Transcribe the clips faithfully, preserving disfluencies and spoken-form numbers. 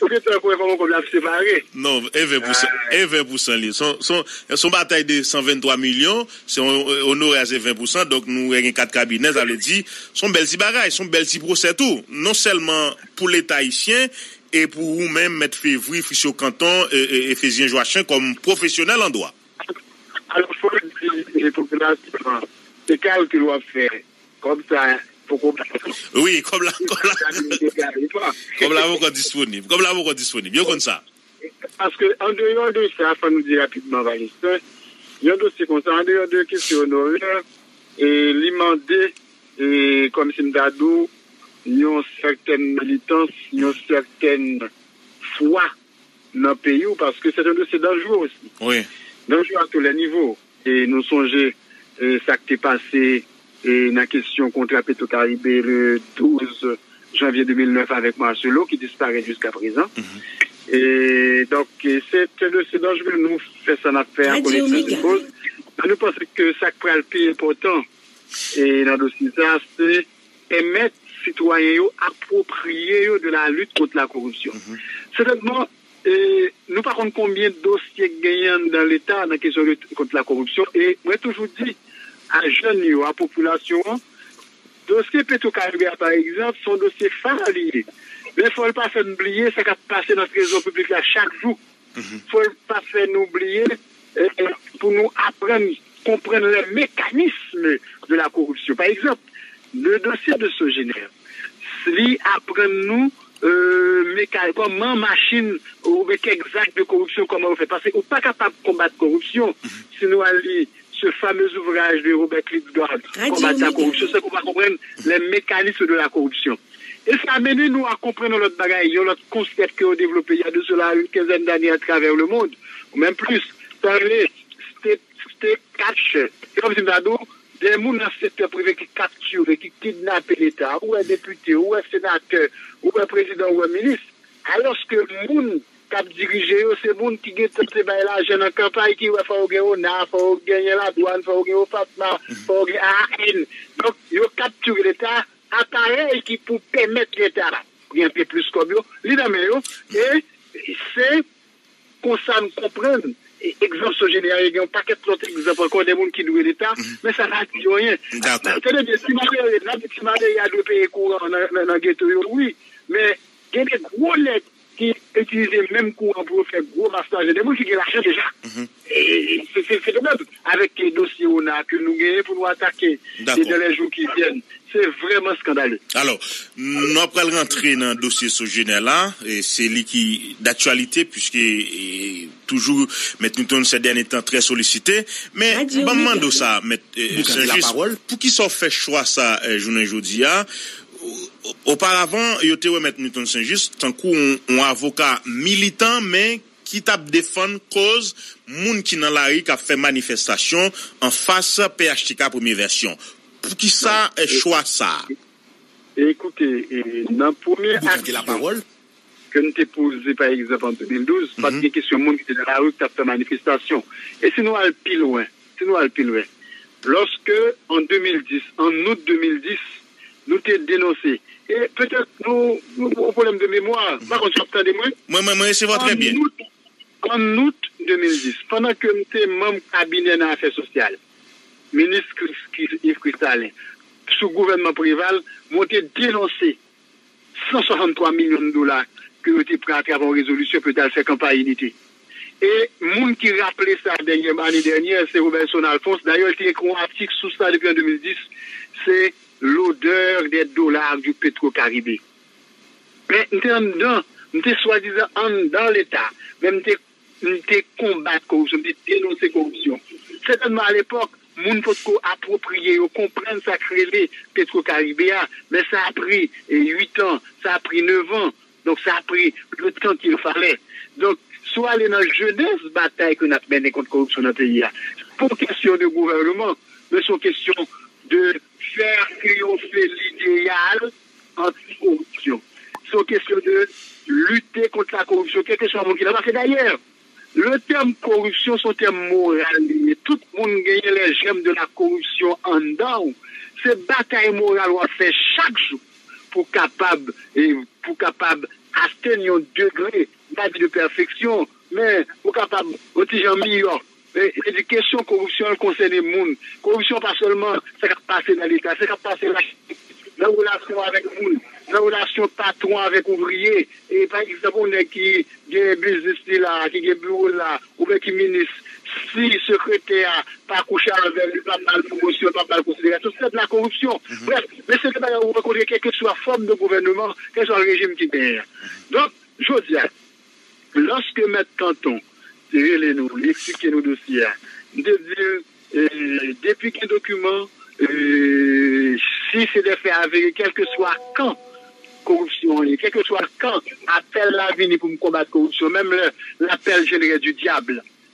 Ou gentan kwè kòman kòb la ap separe? Non, e ven pousan, e ven pousan li. Se yon, se yon, se yon batay de san venntwa milyon, se yon, onorè a se ven pousan, donk nou wè gen kat kabinè, sa vle di, se yon bèl ti bagay, se yon bèl ti pwosè tou. Non sèlman pou Leta ayisyen, e pou ou menm, Mèt Fevri, Frisyo Kanton, e, e, Efezyen Jwachen, kòm pwofesyonèl an dwa. Alò, fò di e popilasyon an, se kalkil w ap fè. Kòb sa poko. Wi, kòb la, kòb la, kòb la poko disponib. Kòb la poko disponib. Yo konn sa. Paske, andeyò de sa, fò nou di rapidman, Valistan, yon dosye konsa, andeyò de kesyon onorè, e, li mande, e, kòmsi m ta di w, yon sètèn militans, yon sètèn fwa nan peyi w, paske se yon dosye danjere osi. Wi. Danjere a tou lè nivo. E nou sonje, e, sa k te pase, e, nan kesyon kontra Petro Caribe le douz janvye de mil nèf avèk Marcelo, ki disparèt jiska prezan. Mhm. E, donk, e, se yon dosye danjere, nou fè sa n ap fè a, konesans de koz. Men nou panse ke sa k pral pi enpòtan, e, nan dosye sa, se pèmèt sitwayen yo apwopriye yo de la lutte contre la corruption. Mhm. Sètènman, e, nou pa konn konbyen dosye k genyen anndan Leta nan kesyon lit kont la koripsyon. E mwen toujou di a jèn yo, a popilasyon an, dosye Petro Caribe a, pa egzanp, se yon dosye fa li ye. Men fò l pa fè n bliye sa k ap pase nan trezò piblik la chak jou. Mhm. Fò l pa fè nou bliye, e, pou nou aprann konprann les mécanismes de la corruption. Pa egzanp, le dosye de Sogener, li aprann nou, e, meka-, kòman machin oubyen kèk zak de koripsyon, kòman yo fèt. Paske ou pa kapab konbat koripsyon si nou al li ce fameux ouvrage de Robert Klitsgard, Combattre la corruption, se ke w pa konprann les mécanismes de la corruption. E sa mennen nou a konprann yon lòt bagay, yon lòt konsèp ke yo devlope il y a de cela une quinzaine d'années à travers le monde, ou menm plis, sa rele state, state capture. Se kòmsi m ta di w, de moun nan sektè prive ki kaptire, ki kidnape Leta, ou wè depite, ou wè senatè, ou wè prezidan, ou wè minis, alòske moun k ap dirije yo, se moun ki gentan te bay lajan nan kanpay, ki wè fò yo gen ona, fò yo genyen ladwàn, fò yo gen OFATMA, fò yo gen A A N. Donk, yo kaptire Leta, aparèy ki pou pèmèt Leta rantre plis kòb yo, li nan men yo, e se konsa n konprann, e, egzanp Sogener, gen yon pakèt lòt egzanp ankò, de moun ki dwe Leta, men sa pa di yo anyen. Dakò. Tande byen, ti malere, n ap di ti malere a dwe peye kouran nan, nan, nan geto yo, wi, men gen de gwo nèg ki itilize menm kouran pou yo fè gwo mas lajan, de moun ki gen lajan deja. Mhm. E, e, se, se fenomèn avèk, e, dosye ona ke nou genyen pou nou atake, e, dans les jours qui viennent. Se vrèman skandale. Alò, nou pral rantre nan dosye Sogener la, e se li ki daktyalite, piske, e, toujou, Mèt Newton, ces derniers temps, trè solisite. Men, ban m mande w sa, Mèt, e, Saint-Just, poukisa w fè chwa sa, e, jounen jodi a? O-, oparavan, yo te wè Mèt Newton Saint-Just tankou yon, yon avoka militan, men ki t ap defann koz moun ki nan lari k ap fè manifestasyon anfas P H T K premye vèsyon. Poukisa, e, chwa sa a? E, koute, e, nan premye aksyon ke n te poze, pa egzanp, an de mil douz, pa t gen kesyon moun ki te nan lari k t ap fè manifestasyon. E si nou al pi lwen, si nou al pi lwen, lòske an de mil dis, an out de mil dis, nou te denonse, e petèt nou, nou gen yon pwoblèm de memwa, m pa konn si w ap tande mwen. Mwen, mwen, mwen resevwa trè byen. An out, an out de mil dis, pandan ke m te manm kabinè nan afè sosyal, minis Chris, Chris, Yves Christalin, sou gouvènman Preval, mwen te denonse san swasanntwa milyon dola ke yo te pran atravè yon rezolisyon pou yo t al fè kanpay inite. E moun ki raple sa dènyè, ane dènyè, se Roberson Alphonse. Dayè, li te ekri yon atik sou sa depi an de mil dis, se L'odeur des dollars du Petro-Caribe. Men, m te anndan, m te swadizan anndan Leta, men m te, m te konbat koripsyon, m te denonse koripsyon. Sètènman, alepòk, moun potko apwopriye yo konprann sa k rele Petro Caribe a, men sa a pri, e, uit an, sa a pri nèf an, donk sa a pri le tan qu'il fallait. Donk, si w ale nan jenèz batay ke n ap mennen kont koripsyon nan peyi a, se pa yon kesyon de gouvènman, men se yon kesyon de fè triyonfe lideyal anti-koripsyon. Se yon kesyon de lite kont la koripsyon, kèlkeswa moun ki la. Paske dayè, le tèm koripsyon se yon tèm moral li ye. Tout moun genyen les germes de la corruption anndan w. Se batay moral w ap fè chak jou pou kapab, e, pou kapab atenn yon degre, m pa di de pèfeksyon, men ou kapab yon ti jan miyò. E, e di kesyon koripsyon an konsène moun. Koripsyon pa sèlman sa k ap pase nan Leta, sa k ap pase la, nan relasyon avèk moun, nan relasyon patwon avèk ouvriye. E pa egzanp, yon nèg ki gen biznis li la, ki gen biwo l la, oubyen ki minis, si sekretè a pa kouche avè l, li pa ba l pwomosyon, li pa ba l konsiderasyon, se de la koripsyon. Brèf, men se de bagay ou rankontre kèlkeswa fòm de gouvèneman, kèlkeswa rejim ki genyen an. Donk, jodi a, lòske mèt Kanton te rele nou, li eksplike nou dosye a, m te di l, e, depi gen dokiman, e, si se de fè avere, kèlkeswa kan koripsyon an ye, kèlkeswa kan apèl la vini pou m konbat koripsyon, menm lè lapèl jenere di dyab,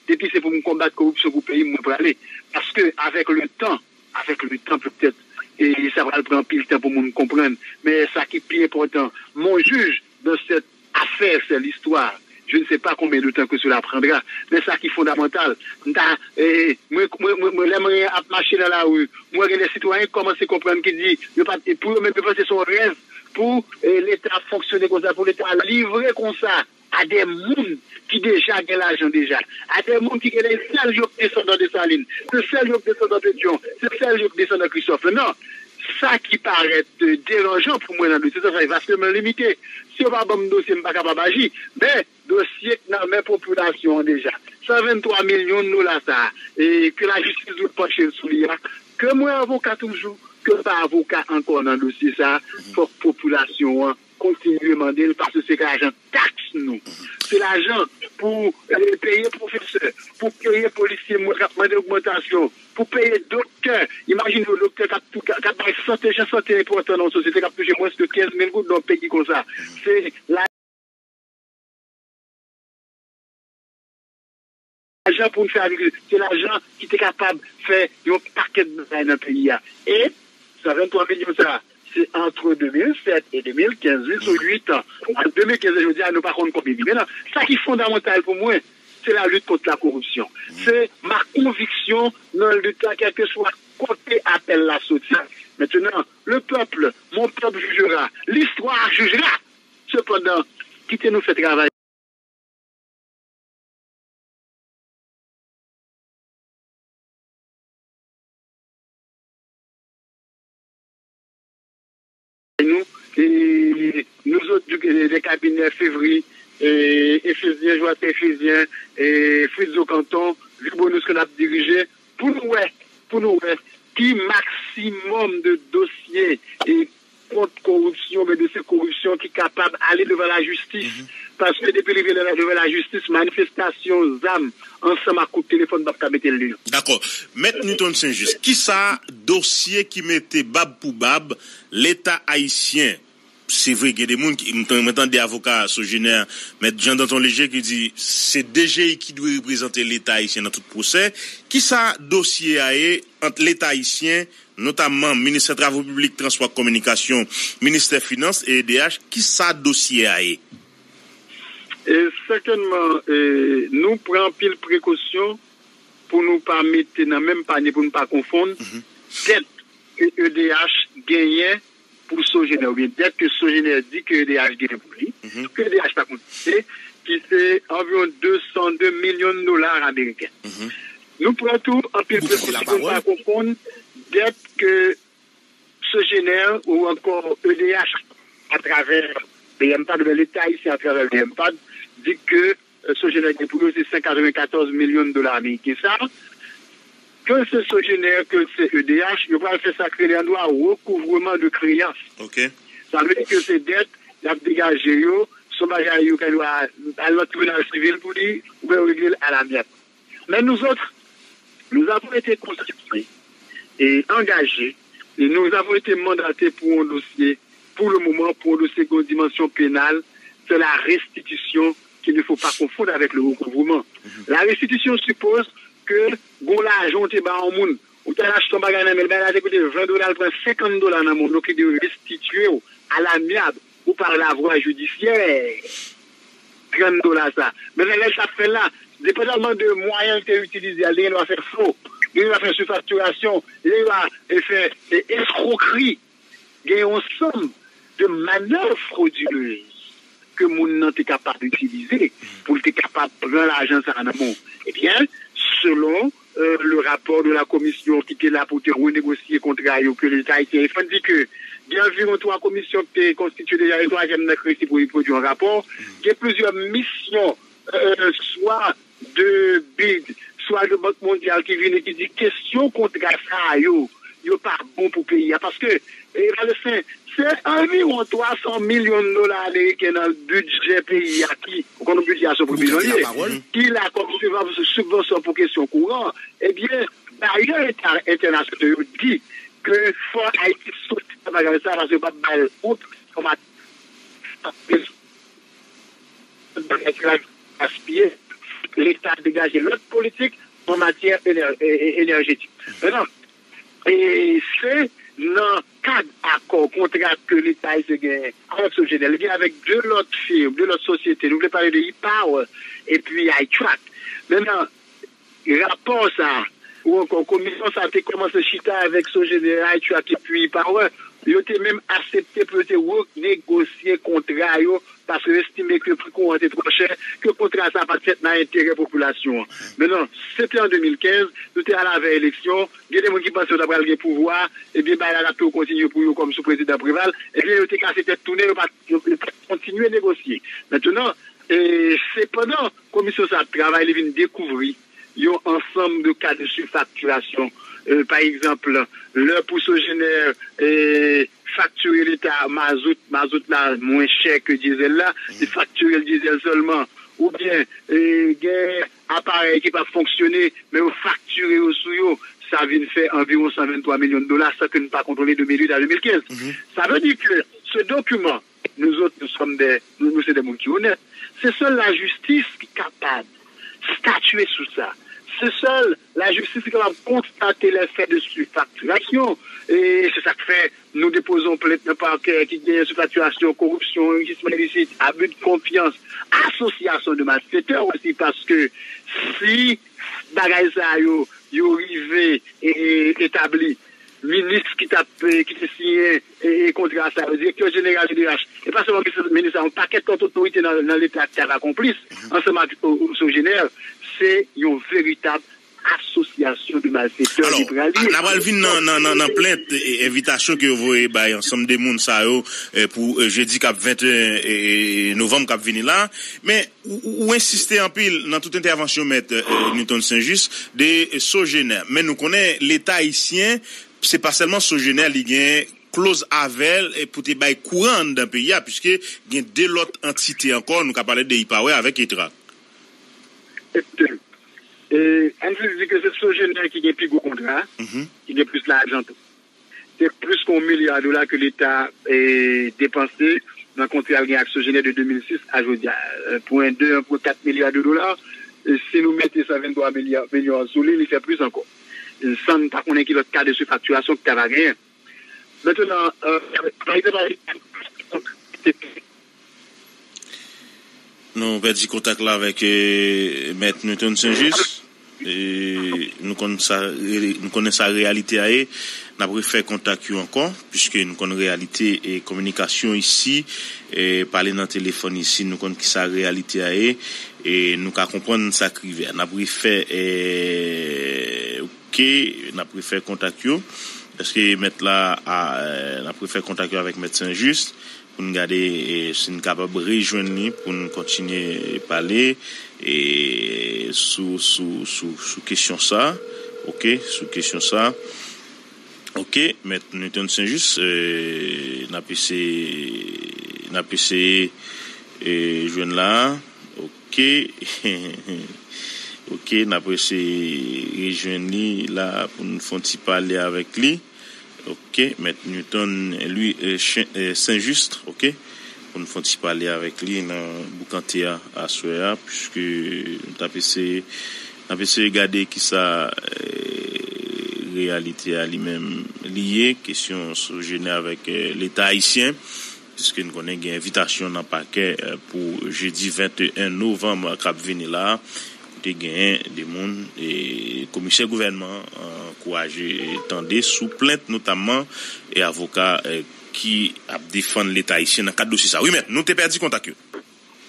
depi se pou m konbat koripsyon pou peyi m, mwen prale. Paske avèk le tan, avèk le tan petèt, e sa pral pran anpil tan pou moun konprann. Men sa ki pi enpòtan, mon juge, dans cette affaire, c'est l'histoire. Je ne sais pas combien de temps que cela prendra. Men sa ki fondamantal, m ta, e, mwen, mwen, mwen, mwen, lè mwen ap mache nan lari, mwen wè gen de sitwayen ki kòmanse konprann, ki di, yo pa, e pou yo menm, yo panse se yon rèv pou, e, Leta fonksyone konsa, pou Leta livre konsa a de moun ki deja gen lajan deja, a de moun ki gen, se sèl yo k desandan Desalin, se sèl yo k desandan Petyon, se sèl yo k desandan Kristòf. Non, sa ki parèt, e, deranjan pou mwen nan dosye sa, sa va sèlman limite. Si yo pa ban m dosye, m pa kapab aji. Men, dosye k nan men popilasyon an deja, san venntwa milyon dola sa a, e ke lajistis dwe panche l sou li a, ke mwen avoka toujou, ke m pa avoka ankò nan dosye sa a, fòk popilasyon an kontinye mande l, paske se lajan taks nou. Se lajan pou, e, peye pwofesè, pou peye polisye mwen k ap mande ogmantasyon, pou peye doktè. Imajine yon doktè k ap tou, k ap bay sante, jan sante enpòtan nan yon sosyete, k ap touche mwens ke kenz mil goud nan yon peyi konsa. Se lajan pou n fè agrikilti, se lajan ki te kapab fè yon pakèt bagay nan peyi a. E san venntwa milyon sa, se antre de mil sèt e de mil kenz, wi, sou uit an. Ant de mil kenz e jodi a, nou pa konn konbyen li. Mentnan, sa ki fondamantal pou mwen, se la lit kont la koripsyon. Se ma konviksyon nan lit la, kèlkeswa kote apèl la soti. Maintenant, le peuple, mon peuple jugera, l'histoire jugera. Sepandan, kite nou fè travay nou, e nou sot de kabinè Fevry, e Efezyen, Joathan Efezyen, e Fritzo Canton, Vibonus ke n ap dirije, pou nou wè, pou nou wè ki maksimòm de dosye e kont koripsyon, oubyen dosye koripsyon ki kapab ale devan lajistis. Paske depi li rive devan lajistis, manifestasyon, zam, ansanm ak kout telefòn p ap ka mete l deyò. Dakò. Mèt Newton Saint Juste, kisa dosye ki mete bab pou bab Leta ayisyen? Se vre, gen de moun ki, mwen tande avoka Sogener, Mèt Jean Danton Léger, ki di se D G I ki dwe reprezante Leta ayisyen nan tout pwosè. Kisa dosye a ye ant Leta ayisyen, notamman Ministè Travo Piblik, Transpò ak Kominikasyon, Ministè Finans e E D H? Kisa dosye a ye? E sètènman, e, nou pran anpil prekosyon pou nou pa mete nan menm panye, pou nou pa konfonn dèt ke E D H genyen pou Sogener, oubyen dèt ke Sogener di ke E D H genyen pou li, ke E D H pa konn kite, ki se anviwon de san de milyon dola ameriken. Nou pran tou anpil prekosyon pou nou pa konfonn dèt ke Sogener ou ankò E D H atravè B M pad, oubyen Leta ayisyen atravè B M pad, di ke, e, Sogener gen pou yo se san katrevenkatòz milyon dola ameriken sa. Ke l se Sogener, ke l se E D H, yo pral fè sa k rele an dwa rekouvreman de kreyans. Sa vle di ke se dèt, y ap degaje yo, se yon bagay yo gen dwa al nan tribinal sivil pou li, oubyen yo regle l alamyab. Men nou zòt, nous avons été constitués et engagés, et nous avons été mandatés pour un dossier, pour le moment, pour un dossier ki gen yon dimansyon penal, c'est la restitution qu'il ne faut pas confondre avec le recouvrement. La restitution suppose que gon lajan ou te ba yon moun, ou t al achte yon bagay nan men l, bagay la te koute ven dola, l pran senkant dola nan men w, donk li dwe restitye w alamyab ou par la voie judiciaire trant dola sa. Men lè l t ap fè l la, depandaman de mwayen l te itilize a, li gen dwa fè fo, li gen dwa fè sifaktirasyon, li gen dwa, e, fè, e, eskrokri. Gen yon sanm de manèv frodilez ke moun nan te kapab itilize pou l te kapab pran lajan sa a nan men w. Ebyen, selon euh, le rapport de la commission ki te la pou te renegosye kontra yo ke Leta ayisyen, e fò n di ke gen anviwon twa komisyon ki te konstitye deja, e twazyèm nan k resi pou li pwodui yon rapò. Gen plizyè misyon, euh, swa de bid, swa de Bank Mondyal ki vini ki di kesyon kontra sa yo, yo pa bon pou peyi a. Paske, e, Valestin, se anviwon twa san milyon dola ameriken nan bidjè peyi a ki, ou konnen bidjè a se yon pwoblèm li ye, ki la kòm sibvansyon pou kesyon kouran. Ebyen, bayè entènasyonal yo di ke fò Ayiti soti nan bagay sa, paske yo p ap ba l yon sòm gaspiye, Leta degaje lòt politik an matyè ener- e- e- enèjetik. Mentnan, e se nan kad akò, kontra ke Leta ayisyen genyen avèk Sogener, li gen avèk de lòt fim, de lòt sosyete. Nou vle pale de E-Power epi iTrack. Mentnan, rapò sa, ou ankò komisyon sa te kòmanse chita avèk Sogener, iTrack epi E-Power. Yo te menm aksepte pou yo te renegosye kontra yo paske yo estime ke pri kouran te twò chè, ke kontra sa pa t fèt nan enterè popilasyon an. Mentnan, se te an de mil kenz, nou te al avè eleksyon, gen de moun ki panse yo ta pral gen pouvwa, ebyen bagay la t ap toujou kontinye pou yo kòm sou prezidan Preval, ebyen yo te kase tèt tounen, yo pa t, yo, yo pa t kontinye negosye. Mentnan, e, sepandan, komisyon sa ap travay, li vin dekouvri yon ansanm de ka de sifaktirasyon. E, pa egzanp, lè pou Sogener, e, faktire Leta mazout, mazout la mwen chè ke dyezèl la, li faktire l dyezèl sèlman, oubyen, e, gen aparèy ki p ap fonksyone, men yo faktire yo sou yo, sa vin fè anviwon san venntwa milyon dola, san ke nou pa kontwole de mil uit a de mil kenz. Sa vle di ke se dokiman, nous autres, nous sommes des, nou, nou se de moun ki onèt. Se sèl lajistis ki kapab statye sou sa. Se sèl lajistis ki kapab konstate les faits de surfacturation. E se sa k fè nou depoze yon plent nan pakè ki genyen surfacturation, koripsyon, enrichissement illicite, abus de confiance, association de malfaiteurs osi, paske si bagay sa yo, yo rive e, etabli, minis ki t ap, e, ki te siyen, e, e, kontra sa yo, direktè jeneral E D H, e pa sèlman minis, minis sa, yon pakèt lòt otorite nan, nan Leta ki ta konplis ansanm ak, o, o, Sogener, se yon veritab asosyasyon de malfektè. Alò, li pral ye. N a pral vin nan, nan, nan, nan plent, e, envitasyon ke yo voye bay ansanm de moun sa yo, e, pou, e, jedi k ap venteyen, e, e, novanm k ap vini la. Men, ou, ou, ou ensiste anpil nan tout entèvansyon mèt, e, Newton Saint-Just de, e, Sogener. Men nou konnen Leta ayisyen, se pa sèlman Sogener li gen kloz avè l, e, pou te bay kouran anndan peyi a, piske gen de lòt antite ankò, nou ka pale de E-Power avèk E-Track. E, ann jis di ke se Sogener ki gen pi gwo kontra, ki gen plis lajan tou. Se plis ke yon milya dola ke Leta, e, depanse nan kontra l gen ak Sogener de de mil sis a jodi a. E, pwen de, pwen kat milya de dola, e, si nou mete san venntwa milya, milyon an sou li, li fè plis ankò. E, san n pa konnen ki lòt ka de sifaktirasyon ki ta va genyen. Mentnan, e, pa egzanp, nou pèdi kontak la avèk, e, Mèt Newton Saint-Just. E, nou konn sa, nou konnen sa reyalite a ye. N ap refè kontak yo ankò, piske nou konn reyalite e kominikasyon isi, e pale nan telefòn isi, nou konn ki sa reyalite a ye, e nou ka konprann sa k rive a. N ap refè, e, oke, n ap refè kontak yo. Èske mèt la, a, e, n ap refè kontak yo avèk Mèt Saint-Just pou n gade, e, si n kapab rejwenn li, pou n kontinye pale, e, sou, sou, sou, sou kesyon sa. Oke, sou kesyon sa. Oke, Mèt Newton Saint-Just, e, n ap eseye, n ap eseye, e, jwenn la. Oke. Oke, n ap eseye rejwenn li la pou n fè yon ti pale avèk li. Oke, Mèt Newton, Louis, e, Chen-, e, Saint-Just, oke, pou n fè yon ti pale avèk li nan boukante a aswè a, piske n t ap eseye, n ap eseye gade kisa, e, reyalite a li menm li ye, kesyon Sogener avèk, e, Leta ayisyen, piske n konnen gen envitasyon nan pakè, e, pou jedi venteyen novanm k ap vini la, kote genyen de moun, e, komisè gouvènman an ankouraje tande sou plent notamman, e, avoka, e, ki ap defann Leta ayisyen nan kad dosye sa. Wi, Mèt, nou te pèdi kontak yo.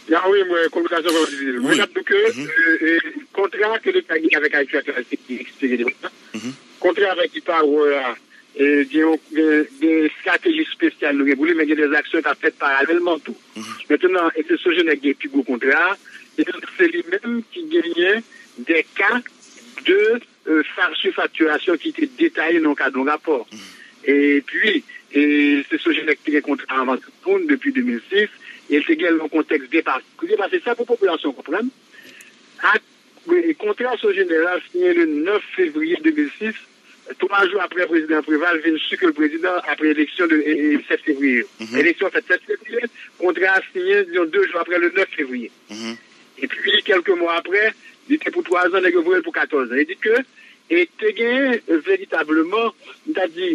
Ya wi, mwen, kominikasyon vrèman difisil. Mwen, wi, ap di ke, mhm, e, e, kontra ke Leta gen avèk Haiti Actuel se ki ekspire deja. Mhm. Kontra avèk Ipawo a, e, gen yon, gen, gen estrateji espesyal nou gen pou li, men gen de aksyon k ap fèt paralèlman tou. Mhm. Mentnan, e se Sogener ki gen pi gwo kontra a, e se li menm ki genyen de ka de, e, fa-, sifaktirasyon ki te detaye nan kad yon rapò. Mhm. Epi, e, se Sogener ki te gen kontra anvan tout moun depi de mil sis, e l te gen yon kontèks depase. Depase sa pou popilasyon konprann. Ak, e, kontra Sogener la siyen le nèf fevriye de mil sis, twa jou apre prezidan Preval vin sik prezidan apre eleksyon de, e, e, sèt fevriye. Mhm. Eleksyon fèt sèt fevriye, kontra a siyen yon de jou apre le nèf fevriye. Mhm. Epi, kèlke mwa apre, li te pou twa zan, nèg yo voye l pou katòz zan. E di ke, e te gen veritableman, m ta di,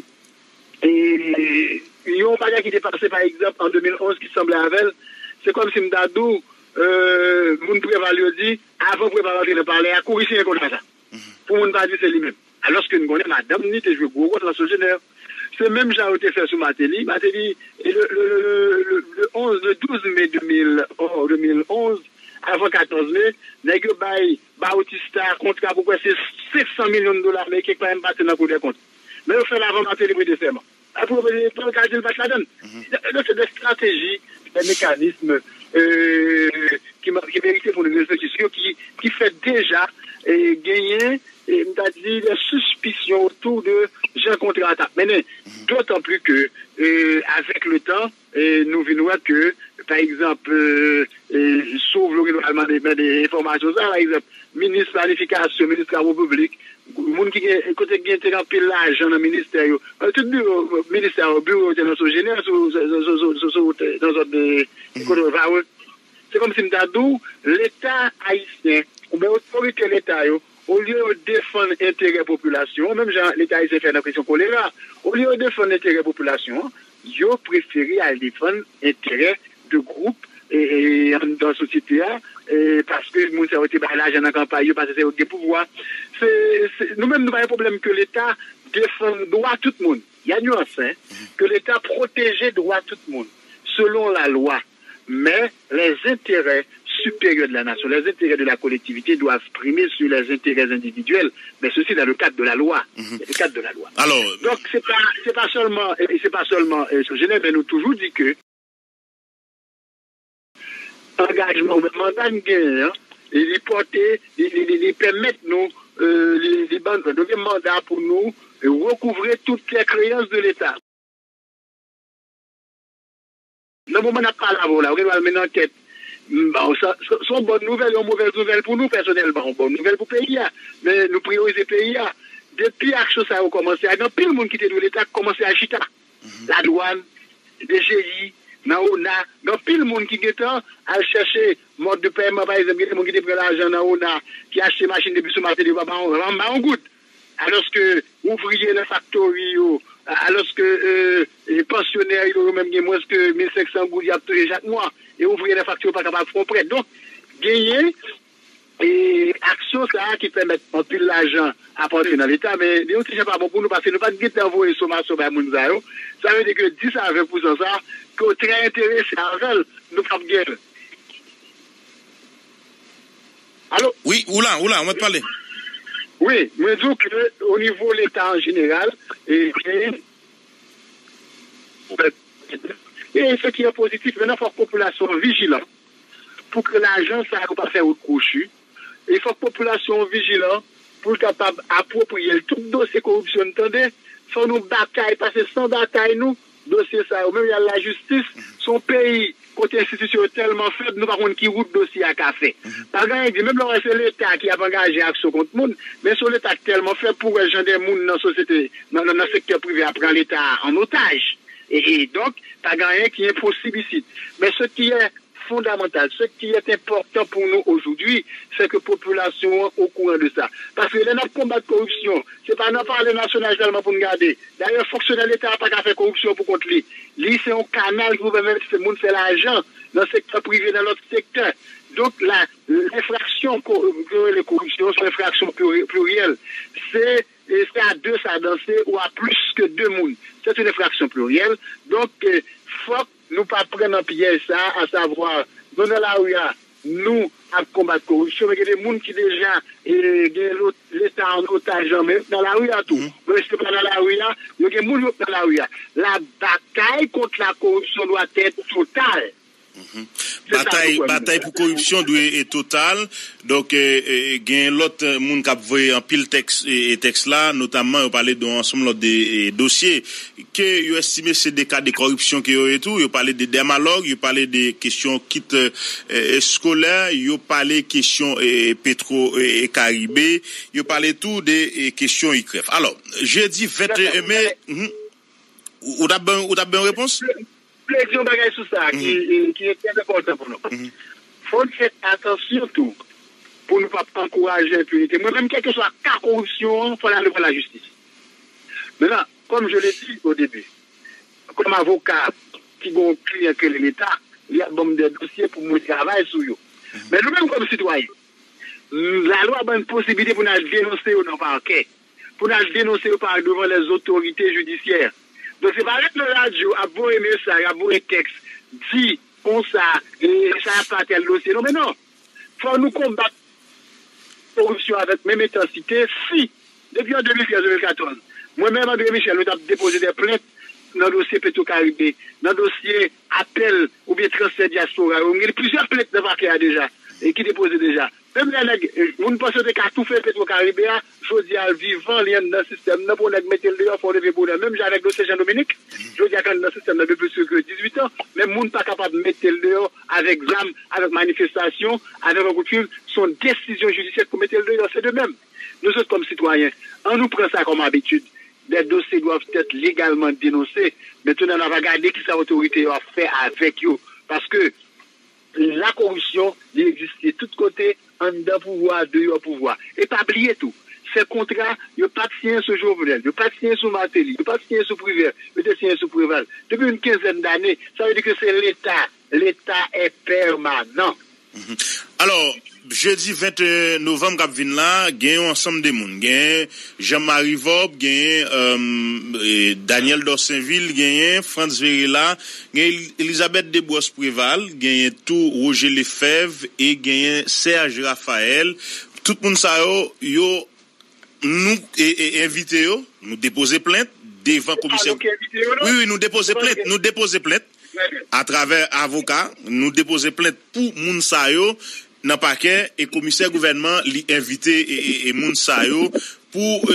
e, yon bagay ki te pase, pa egzanp, an de mil onz ki sanble avè l, se kòmsi m ta di w, e, moun Preval yo di, avan Preval antre nan palè a, kouri siyen kontra sa. Mhm. Pou moun pa di se li menm. Alòske n konnen madanm ni te jwe gwo wòl nan Sogener. Se menm jan yo te fè sou Martelly. Martelly, e le, le, le, le, le onz, le douz me de mil, oh, de mil onz, avan katòz me, nèg yo bay Bautista kontra pou kwè se senk san milyon dola ameriken k pa menm pase nan Kou dè Kont. Men yo fè l avan Martelly prete sèman. Apre, yo ka di l pa t ladan l. Mhm. Donk, se de estrateji, de mekanism, euh, ki, ma- ki merite pou nou reflechi sou yo, ki, ki fè deja, eh, genyen, eh, m ta di, de sispisyon otou de jan kontra a t ap mennen. Mhm. Dotan pli ke, eh, avèk le tan, eh, nou vin wè ke, pa egzanp, eh, eh, si w vle w gen dwa al mande, mande enfòmasyon sa, pa egzanp, minis planifikasyon, minis travo piblik, moun ki gen, kote gen te gen anpil lajan nan ministè yo. Eh, tout biwo, ministè yo, biwo yo te nan Sogener, sou, sou, sou, sou, sou, sou, nan zòn de, kote yo va wè. Se kòmsi m ta di w, Leta ayisyen, oubyen otorite Leta yo, olye yo defann enterè popilasyon, menm jan Leta ayisyen fè nan kesyon kolera, olye yo defann enterè popilasyon an, yo prefere al defann enterè de gwoup, e, e, anndan sosyete a, e, paske moun sa yo te bay lajan nan kanpay yo, paske se yo ki gen pouvwa. Se, se, nou menm, nou pa gen pwoblèm ke Leta defann dwa tout moun. Y a nuance, hein, ke Leta pwoteje dwa tout moun, selon la loi. Mais les intérêts supérieurs de la nation, les intérêts de la collectivité doivent primer sur les intérêts individuels, mais ceci dans le cadre de la loi. Mhm. Le cadre de la loi. Alors, donc, c'est pas, c'est pas seulement, et c'est pas seulement, euh, sou Genève, men nou toujou di ke angajman oubyen manda n genyen an, li, li pòte, li, li, li, li pèmèt nou, euh, li, li ban nou, nou gen manda pou nou, euh, recouvrer toutes les créances de l'État. Nan moman n ap pale avè w la, ou gen dwa al mennen ankèt. M, bon, sa, sa, se yon bòn nouvèl, yon movèz nouvèl pou nou pèsonèlman, yon bòn nouvèl pou peyi a. Men nou priyorize peyi a. Depi aksyon sa yo kòmanse a, gen anpil moun ki te dwe Leta k kòmanse al chita. Mhm. Ladwàn, D G I, nan ona, gen anpil moun ki gentan al chèche mòd de pèman, pa egzanp, gen de moun ki te pran lajan nan ona, ki achte machin depi sou maten, yo pa ba yon, pa ba yon goud. Alòske ouvriye nan faktori yo, alòske, e, e, pansyonè yo, yo menm gen mwens ke mil senk san goud y ap touche chak mwa, e ouvriye nan faktori yo pa kapab fè yon prè. Donk, genyen, e, aksyon sa a ki pèmèt anpil lajan ap antre nan Leta, men li yon ti jan pa bon pou nou, paske nou pa t gentan voye somasyon bay moun sa yo. Sa vle di ke dis a ven pousan sa a, ke w trè enterese avè l, nou p ap gen l. Alo? Wi, ou la, ou la, ou mèt pale. Wi, mwen di w ke o nivo Leta an jeneral, e, e, e se ki an pozitif, men fòk popilasyon an vijilan pou ke lajan sa yo pa fè wout kwochi. E fòk popilasyon an vijilan pou l kapab apwopriye l. Tout dosye koripsyon n tande, fò nou batay, pase san batay nou, dosye sa yo, menm y al lajistis, se yon peyi kote enstitisyon yo tèlman fèb, nou pa konn ki wout dosye a ka fè. Mhm. Pa gen anyen k di, menm lè w wè se Leta ki ap angaje aksyon kont moun, men se yon Leta k tèlman fèb pou w wè jan de moun nan sosyete, nan, nan, nan sektè prive a pran Leta a an otaj. E, e donk, pa gen anyen ki enposib isit. Men ce qui est fondamental, ce qui est important pour nous aujourd'hui, c'est que popilasyon an okouran de sa. Paske lè n ap konbat koripsyon, se pa nan palè nasyonal sèlman pou n gade. Dayè, fonksyonè Leta a pa ka fè koripsyon pou kont li. Li se yon kanal ki pou pèmèt moun fè lajan nan sektè prive, nan lòt sektè. Donk, la, enfraksyon ko-, ke yo rele koripsyon, se yon enfraksyon pluri-, pliryèl. Se, e, c'est à deux ça danse ou à plus que deux moun. C'est une infraction plurielle. Donk, e, fòk nou pa pran nan pyèj sa a, asavwa Nou nan lari a, nou ap konbat koripsyon, men gen de moun ki deja e, gen lo- Leta an otaj nan men, nan lari a tou. Mwen, se pa nan lari a, yo gen moun yo nan lari a. La batay kont la koripsyon dwa tèt total. Se sa nou Batay, kwè, batay nou. Pou koripsyon dwe e total. Donk, e, e, gen lòt e, moun k ap voye anpil tèks e, e tèks la, notamman yo pale de yon ansanm lòt de e, dosye ke yo estime se de ka de koripsyon ke yo ye tou. Yo pale de Dermalog, yo pale de kesyon kit e, eskolè, yo pale kesyon e, Petro e, e Karibe, yo pale tou de e, kesyon I K R E F. Alò, jedi venteyen me, mhm, ou ou t ap ban ou t ap ban yon repons? Vle di yon bagay sou sa ki, e, ki trè enpòtan pou nou. Fò n fè atansyon tou pou nou pa ankouraje enpinite. Mwen menm, kèlkeswa ka koripsyon an, fò n ale pran lajistis. Mentnan, comme je l'ai dit au début, kòm avoka ki gen yon kliyan ki rele Leta, li ap ban m de dosye pou mwen travay sou yo. Men nou menm kòm sitwayen, lalwa ban n posibilite pou n al denonse yo nan pakè, pou n al denonse yo pa devan lèzotorite jidisyè. Donk, se pa ret nan radyo ap voye mesaj, ap voye tèks, di konsa, e sa y ap pa tèl dosye. Non, men non. Fò nou konbat koripsyon avèk menm entansite. Si, depi an de mil trèz, de mil katòz, mwen menm, André Michel, nou t ap depoze de plent nan dosye Petro Caribe, nan dosye apèl oubyen transfè dyaspora yo, m gen plizyè plent nan pakè a deja, e ki depoze deja. Menm lè nèg, e, moun panse yo te ka toufe Petro Caribe a, jodi a, l vivan, li anndan sistèm nan, pou yon nèg mete l deyò, fò w leve bonè. Menm jan avèk dosye Jean Dominique, jodi a, k anndan sistèm nan depi plis ke dizuit an, men moun pa kapab mete l deyò avèk zam, avèk manifestasyon, avèk yon kout fil, se yon desizyon jidisyè k pou mete l deyò, se de menm. Nou sot kòm sitwayen, ann nou pran sa kòm abitid. Des dossiers doivent être légalement dénoncés. Mentnan, n a va gade kisa otorite yo ap fè avèk yo. Paske la koripsyon, li egziste tout kote, anndan pouvwa, deyò pouvwa. E pa bliye tou, se kontra, yo pa t siyen sou Jovenel, yo pa t siyen sou Martelly, yo pa t siyen sou Privert, yo te siyen sou Preval. Depi yon kenzèn dane, sa vle di ke se Leta. L'État est permanent. Alò, jedi venteyen novanm k ap vin la, gen yon ansanm de moun. Gen Jean Marie Vorbe, gen Daniel Dorsainville, gen Frantz Verela, gen Elizabeth Desbrosses Préval, gen tou Roger Lefebvre e gen Serge Raphaël. Tout moun sa yo, yo nou envite yo, nou depoze plent devan komisè. Wi, wi, nou depoze plent, nou depoze plent atravè avoka, nou depoze plent pou moun sa yo nan pakè e komisè gouvènman li envite e moun sa yo pou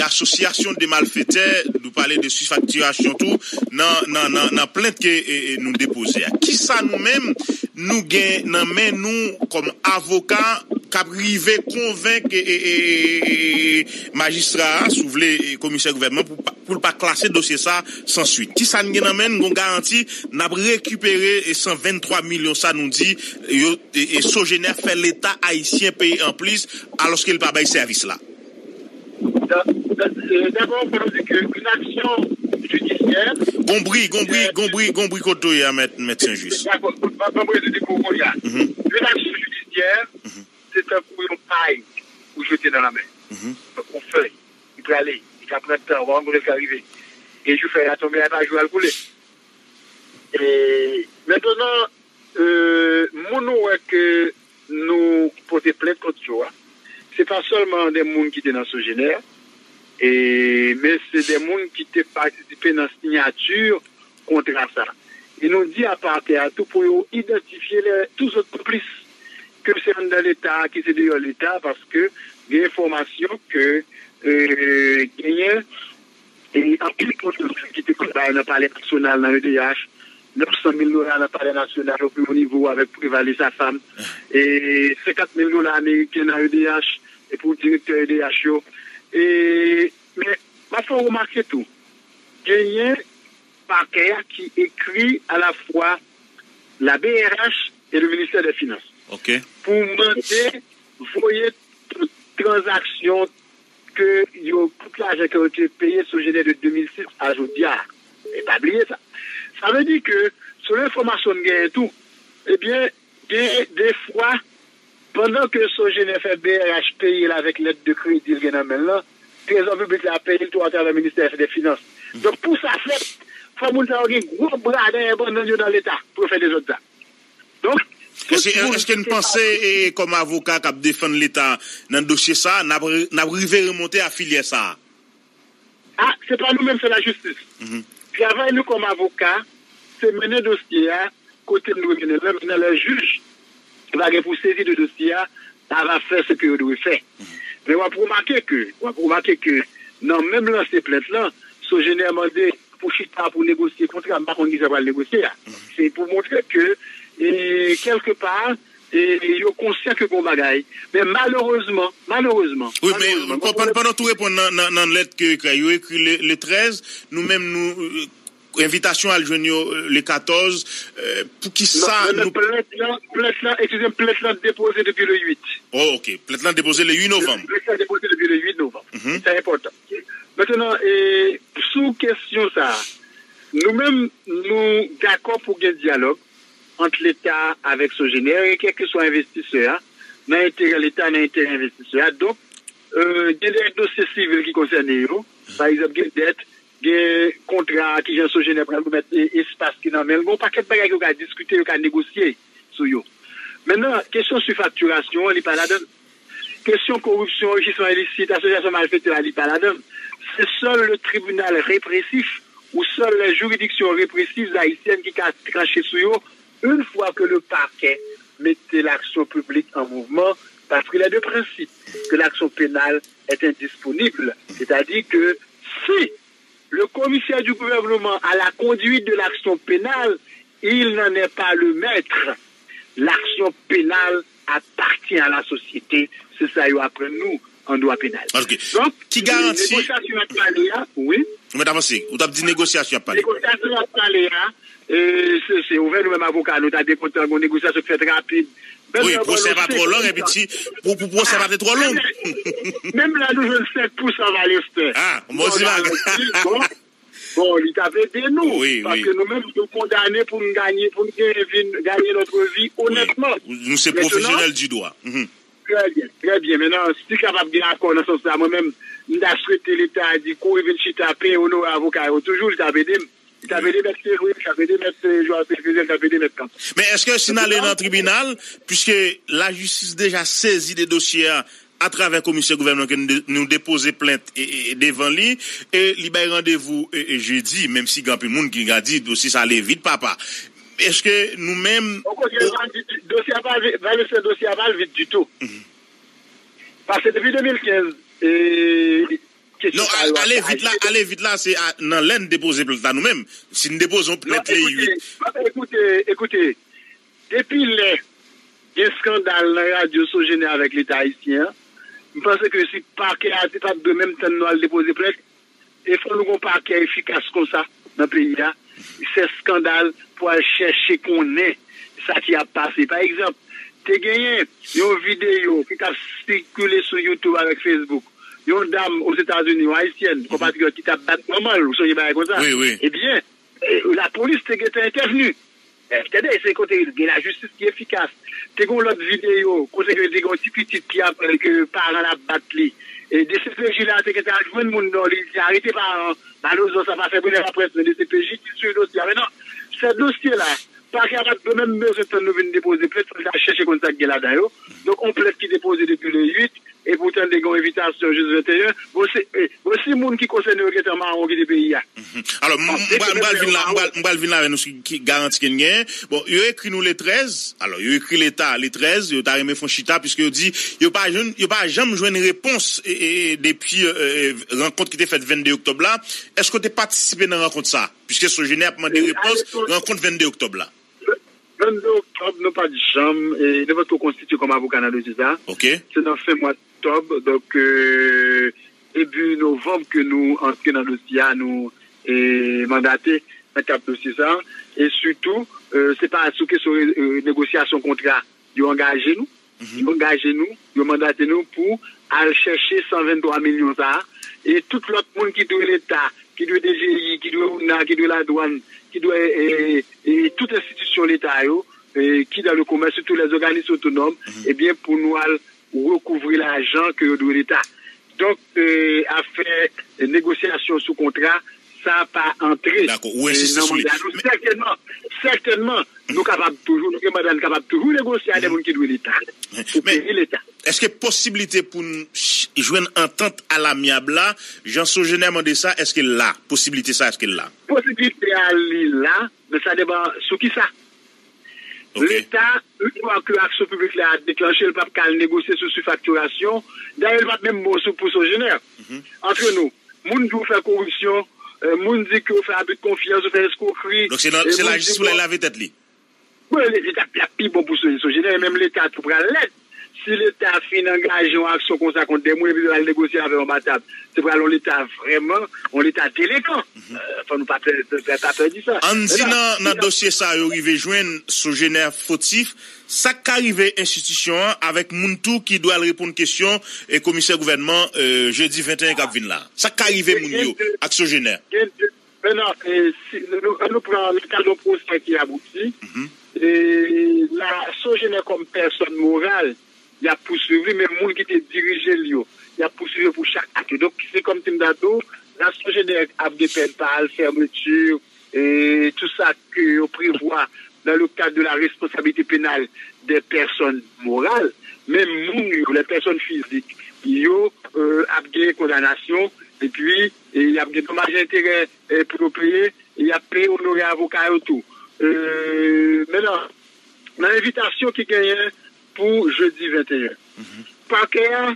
asosyasyon de malfetè, nou pale de sifaktirasyon tou nan plent ke nou depoze a. Kisa nou menm nou gen nan men nou kòm avoka k ap rive konvenk majistra a, si w vle, komisè gouvènman pou pou l pa klase dosye sa san swit. Kisa n gen nan men n? Gon garanti n ap rekipere e san venntwa milyon sa nou di yo e Sogener fè Leta ayisyen peye anplis alòske l pa bay sèvis la. Dabò, fò nou di ke yon aksyon jidisyè. Gon bri, gon bri, gon bri, gon bri kote w ye a, mèt, mèt Senjis. Dakò, ban mwen di pou kounye a. Yon aksyon jidisyè, se tankou yon pay ou jete nan lanmè. Tankou yon fèy. Li prale, li ka pran tan, ou pa konn kote l ka rive. E jou fèy la tonbe a, pa jou a l koule. E, mentnan, e, moun ou wè ke nou pote plent kont yo a, se pa sèlman de moun ki te nan Sogener, e, men se de moun ki te patisipe nan siyati kontra sa. E nou di a pakè a tou pou yo idantifye lè, tout zòt konplis, ke se anndan Leta a, ke se deyò Leta, paske gen enfòmasyon ke genyen e anpil pwodui ki te konn bay nan Palè Nasyonal nan E D H, nèf san mil dola nan Palè Nasyonal o pi wo nivo avèk Preval e sa fanm, e senkant mil dola ameriken nan E D H e pou direktè E D H yo. E, men, m ap fè w remake tou, genyen pakè a ki ekri alafwa la B R H e le ministè dè finans pou mande voye tout tranzaksyon ke yo, tout lajan ke yo te peye Sogener de de mil sis a jodi a. E pa bliye sa. Sa vle di ke, selon enfòmasyon n genyen tou, ebyen, gen de fwa, pandan ke Sogener fè B R H peye l avèk lèt de kredi l gen nan men l lan, Trezò piblik la peye l tou atravè ministè dè finans. Donk, pou sa fèt, fò moun sa yo gen gwo bra dèyè bannann yo nan Leta pou yo fè dezòd sa. Donk, Èske, èske n panse, e, kòm avoka k ap defann Leta nan dosye sa, n ap, n ap rive remonte a filyè sa a? Ah, se pa nou menm, se lajistis. Travay nou kòm avoka, se mennen dosye a kote n dwe mennen l lan, men nan lè jij ki pa gen pou sezi de dosye a, pa va fè se ke yo dwe fè. Men w ap remake ke, w ap remake ke nan menm lanse plent lan, Sogener mande pou chita pou negosye kontra, m pa konn kisa pral negosye a. Se pou montre ke, e, kèlke pa, e, yo konsyan ke gon bagay. Men malerezman, malerezman, Wi, men pandan, pandan tou reponn nan, nan, nan lèt ke yo ekri, yo ekri le, le trèz, nou menm nou, envitasyon al jwenn yo le katòz, pou ki sa nou... Plent lan, plent lan, eskize m, plent lan depoze depi le uit. Oh, ok. Plent lan depoze le uit novanm. Plent lan depoze depi le uit novanm. Sa enpòtan. Mentnan, sou kesyon sa a, nou menm, nou dakò pou gen dyalòg ant Leta avèk Sogener e kèlkeswa envestisè a, nan enterè Leta, nan enterè envestisè a. Donk, gen de dosye sivil ki konsène yo. Pa egzanp, gen dèt, gen kontra, kijan Sogener pral remèt espas ki nan men l. Gen yon pakèt bagay ke yo ka diskite, yo ka negosye sou yo. Mentnan, kesyon sifaktirasyon an, li pa ladan l. Kesyon koripsyon, anrichisman ilisit, asosyasyon malfetè a, li pa ladan l. Se sèl le tribinal represif ou sèl les juridictions répressives haïtiennes ki ka tranche sou yo une fois que le parquet mete l'action publique en mouvement, parce qu'il est de principe que l'action pénale est indisponible. C'est-à-dire que si le commissaire du gouvernement à la conduite de l'action pénale, il n'en est pas le maître. L'action pénale appartient à la société. Se sa yo aprann nou an dwa penal. Donk, ki garanti... Negosyasyon ap pale a, wi. Ou mèt avanse. Ou t ap di negosyasyon ap pale. Negosyasyon ap pale a, se ouvè nou menm avoka, nou ta byen kontan gon negosyasyon k fèt rapid. Wi, pwosè pa twò long, epi ti, pou, pou pwosè pa te twò long. Menm la nou jwenn senk pousan Valestin. Ah, bon ti bagay. Bon, li t ap ede nou. Paske nou menm, nou kondane pou n ganye, pou n genyen vi, ganye notre vie onètman. Nou se pwofesyonèl di dwa. Trè byen, trè byen. Mentnan, si kapab gen akò nan sans sa, mwen menm, m ta swete Leta a di kouri vin chita, peye onore avoka yo toujou, li t ap ede m. Li t ap ede mèt Sevre, li t ap ede mèt Joal Silveriel, li t ap ede mèt Kanp. Men èske si n ale nan tribinal, piske lajistis deja sezi de dosye a, atravè komisè gouvènman ke nou depoze plent devan li, e li bay randevou jedi, menm si gen anpil moun ki ka di dosye sa ale vit papa. Èske nou menm... Dosye a pa al vit ditou. Paske depi de mil kenz, Non, ale vit la, ale vit la, se nan lè n depoze plent la nou menm. Si n depoze yon plent le uit. Ekoute, ekoute, depi lè gen eskandal nan radyo Sogener avèk Leta ayisyen an, m panse ke si pakè a te pa t dwe menm tann nou al depoze plent, e fò nou gon pakè efikas konsa nan peyi a, se eskandal pou al chèche konnen sa ki ap pase. Pa egzanp, te genyen yon videyo ki t ap sikile sou YouTube avèk Facebook, yon dam Ozetazini, yon ayisyèn, konpatriyòt ki t ap bat manman l, ou sonje bagay konsa? Ebyen, lapolis te gentan entèvni. Tande, se kote gen lajistis ki efikas. Te gen yon lòt videyo kote ke te gen yon ti pitit ki ap, ke paran l ap bat li. E DCPJ la te gentan al jwenn moun non li, li te arete paran an. Malerezman, sa pa fè bonè laprès, men DCPJ ki swiv dosye a. Mentnan, sèt dosye la, pakè a pa t menm bezwen tann nou vin depoze plent, fò l ta chèche konn sa k gen ladan yo. Donk, yon plent ki depoze depi le uit, e poutan te gen yon envitasyon jis venteyen. Bon, se, bon, si moun ki konsène yo gentan mawon kite peyi a. Alò, m pral vin la, m pral vin la avè nou sou ki garanti ke n genyen. Bon, yo ekri nou le trèz, alò, yo ekri Leta le trèz, yo ta renmen fè yon chita, piske yo di yo pa jwenn, yo pa janm jwenn repons depi rankont ki te fèt vennde oktòb la. Èske w te patisipe nan rankont sa a? Piske Sogener ap mande repons rankont vennde oktòb la. Vennde oktòb, nou pa t janm, nou pa t ko konstitye kòm avoka nan dosye sa a. Se nan fen mwa oktòb, donk, debi novanm ke nou antre nan dosye a, nou mandate nan kad dosye sa a. E sitou, se pa sou kesyon negosyasyon kontra yo angaje nou. Yo angaje nou, yo mandate nou pou al chèche san venntwa milyon sa a. E tout lòt moun ki dwe Leta, ki dwe DGI, ki dwe OUNA, ki dwe ladwàn, ki dwe tout enstitisyon Leta yo, ki dans le commerce, surtout les organismes autonomes, ebyen, pou nou al rekouvri lajan ke yo dwe Leta. Donk, afè negosyasyon sou kontra, sa pa antre Dakò, ou e, ensiste nan sou li. Manda nou. Men Sètènman, sètènman, nou kapab toujou, nou gen manda, nou kapab toujou negosye a de moun ki dwe Leta, pou Men, peyi Leta. Èske posiblite pou n ch- jwenn antant alammyab la, jan Sogener mande sa, èske l la? Posiblite sa, èske l la? Posiblite a li la, men sa depann sou ki sa. Ok. Leta, yon fwa ke aksyon piblik la deklanche, l p ap ka al negosye sou sifaktirasyon. Dayè, l p ap menm bon sou pou Sogener. Antre nou, moun ki fè koripsyon, euh, moun di ke w fè abi de konfyans, w fè eskwokri. Donk se nan, se lajistis pou l al lave tèt li. Wi, li, li t ap, l ap pi bon pou Sogener, e menm Leta tou pral lèd. Si Leta fin angaje yon aksyon konsa kont de moun, epi l al negosye avè yo anba tab, se pral yon Leta vrèman, yon Leta delekan. Euh, fò nou pa pè, pè, pè, pa pè di sa. Ann di nan, nan dosye sa yo rive jwenn Sogener fotif, sa k ka rive enstitisyon an avèk moun tou ki dwe al reponn kesyon e komisè gouvènman, euh, jedi venteyen k ap vin la? Sa k ka rive moun yo ak Sogener? Gen de, men non, e, si, nou, nou, nou pran le ka de yon pwosè ki abouti. E la, Sogener kòm pèsòn moral, y ap pouswiv li, men moun ki te dirije l yo, y ap pouswiv yo pou chak ak yo. Donk, se kòm si m ta di w, la Sogener ap gen pèn pa l, fèmeti, e tout sa ke yo prevwa dans le cadre de la responsabilité pénale des personnes morales, men moun yo, les personnes physiques, yo, euh, ap gen kondanasyon, epi, e y ap gen domaj enterè, e pou yo peye, e y ap peye onore avoka yo tou. Euh, mentnan, nan envitasyon ki genyen pou jedi venteyen, pakè a,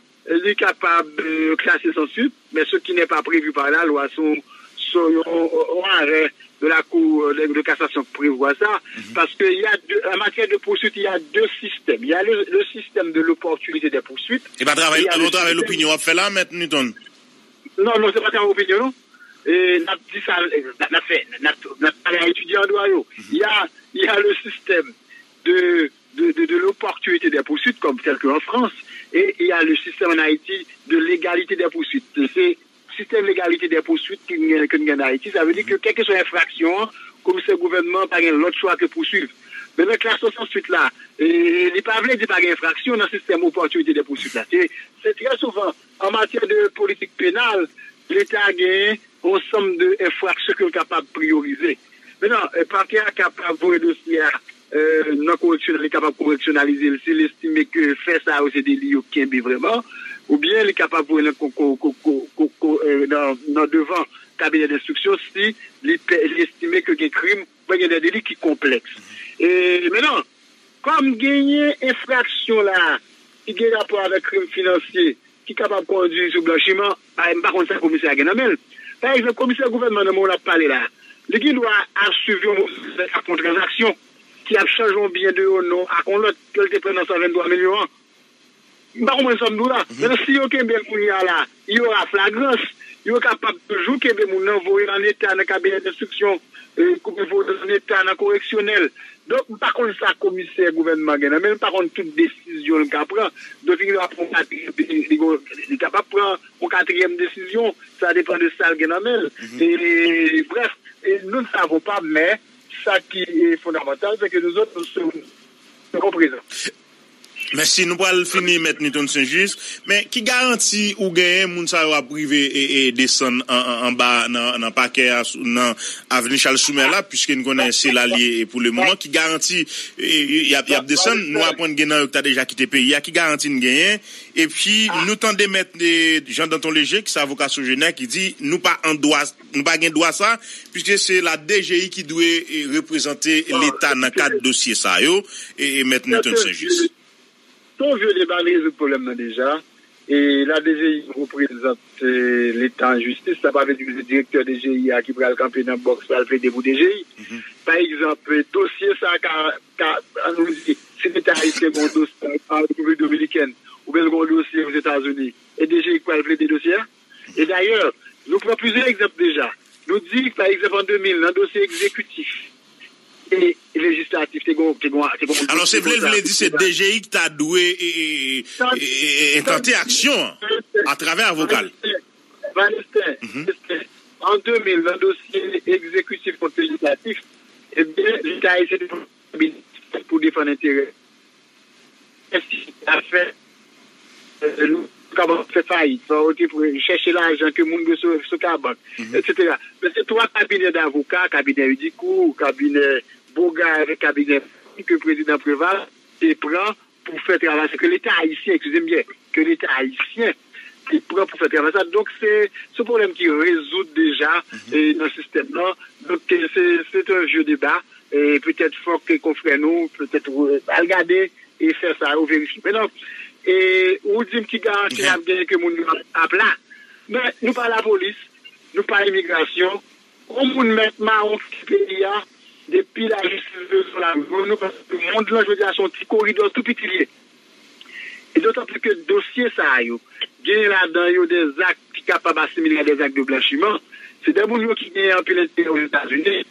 li kapab, euh, klase san swit, men ce qui n'est pas prévu par la loi, se yon, se yon, yon arè de la Cour de, de cassation k prevwa sa, paske y a de, en matière de poursuite, il y a deux systèmes. Il y a le, le système de l'opportunité des poursuites. E pa travay, e pa travay lopinyon w ap fè la, Mèt Newton? Non, non, se pa travay opinyon, non. E n ap di sa, n ap, n ap fè, n ap, n ap pale a etidyan an dwa yo. Il y a, il y a le système de, de, de, de l'opportunité des poursuites, comme tel que en France, et il y a le système en Haïti de légalité des poursuites. Se sistèm legalite dè pouswit ke n gen, ke n gen an Ayiti, sa vle di ke kèlkeswa enfraksyon an, komisè gouvènman an pa gen lòt chwa ke pouswiv. Men nan klasman san swit la, e, li pa vle di pa gen enfraksyon nan sistèm opòtinite dè pouswit la. Se, se trè souvan, an matyè de politik penal, Leta genyen yon sanm de enfraksyon ke l kapab priyorize. Mentnan, e, pakè a kapab voye dosye a, e, nan koreksyonèl, li kapab koreksyonalize l si l estime ke fè sa yo se deli yo kenbe vrèman, oubyen li kapab voye nan ko-, ko-, ko-, ko-, ko-, ko-, e, nan, nan devan kabinè denstriksyon si li pè-, li estime ke gen krim, oubyen gen de deli ki konplèks. E, mentnan, kòm genyen enfraksyon la ki gen rapò avèk krim finansye, ki kapab kondui sou blanchiman, pa, m pa konn sa komisè a gen nan men l. Pa egzanp, komisè gouvènman nan moman w ap pale la, li gen dwa ap swiv yon moun k ap fè yon tranzaksyon, ki ap chanje yon byen de yon non ak yon lòt, ke l te pran nan san venntwa milyon an. M pa konprann sa w ap di la. Mentnan, si yo kenbe l kounye a la, y aura flagrance. Yo kapab toujou kenbe moun nan, voye l an eta nan kabinè denstriksyon, e, voye l an eta nan koreksyonèl. Donk, m pa konn sa komisè gouvènman gen nan men l, m pa konn tout desizyon l ka pran. Donk, li kapab pran yon katriyèm, li, li, li kapab pran yon katriyèm desizyon, sa depann de sa l gen nan men l. E, bref, e, nous ne savons pas, mais sa ki, e, fondamantal, se ke nou zòt, nou se, nou se reprezante. Mèsi. Nou pral fini, Mèt Newton Saint-Juste. Men ki garanti ou genyen moun sa yo ap rive e, e desann an, an, anba nan, nan pakè a, sou, nan avni Charles Schumer la, piske n konnen se la l ye e pou le moman? Ki garanti, e, e, y ap, y ap desann? Nou aprann gen nan yo ki ta deja kite peyi a. Ki garanti n genyen? Epi, nou tande Mèt, e, Jean Danton Léger, ki se avoka Sogener, ki di nou pa an dwa nou pa gen dwa sa, piske se la D G I ki dwe, e, reprezante Leta nan kad dosye sa yo, e, e Mèt Newton Saint-Juste. Se yon vye deba, li rezoud pwoblèm nan deja. E la D G I reprezante, e, Leta an jistis, sa pa vle di ke se direktè D G I a ki pral kanpe nan bòks, pral plede pou D G I. Pa egzanp, e, dosye sa ka, ka, ann nou di, si Leta ayisyen gen yon dosye an Repiblik Dominikèn, oubyen l gen yon dosye Ozetazini, e D G I k pral plede dosye a? E dayè, nou pran plizyè egzanp deja. Nou di, pa egzanp, an de mil, nan dosye egzekitif e lejislatif, te gon, te gon, te gon Alò, se vle l vle di se D G I ki ta dwe, e, e, e, e, e, entante aksyon an atravè avoka l. Vanesten, Vanesten, an de mil, nan dosye egzekitif kont lejislatif, ebyen, Leta ayisyen te pran responsabilite pou defann enterè. Ensi, afè eh, nou kapab fè fayit, fò yo te pre- chèche lajan ke moun dwe sou, sou ka bank, etsetera. Men se twa kabinè davoka, kabinè Udicourt, kabinè Boga avèk kabinè ke prezidan Preval te pran pou fè travay sa, ke Leta ayisyen, eskize m byen, ke Leta ayisyen te pran pou fè travay sa. Donk, se, se yon pwoblèm ki rezoud deja e, nan sistèm nan. Donk, e, se, se yon vye deba. E petèt fòk ke konfrè nou, petèt, e, al gade e fè sa yo verifye. Mentnan, e, ou di m ki garanti n ap genyen ke moun yo ap, ap la. Men, nou pa lapolis, nou pa imigrasyon, yon moun mèt mawon kite peyi a, depi lajistis bezwen l ap jwenn nou, paske mond lan jodi a se yon ti koridò tou piti l ye. E dotan plis ke dosye sa yo, genyen ladan yo de zak ki kapab asimile a de zak de blanchiman. Se de moun yo ki genyen anpil enterè Ozetazini.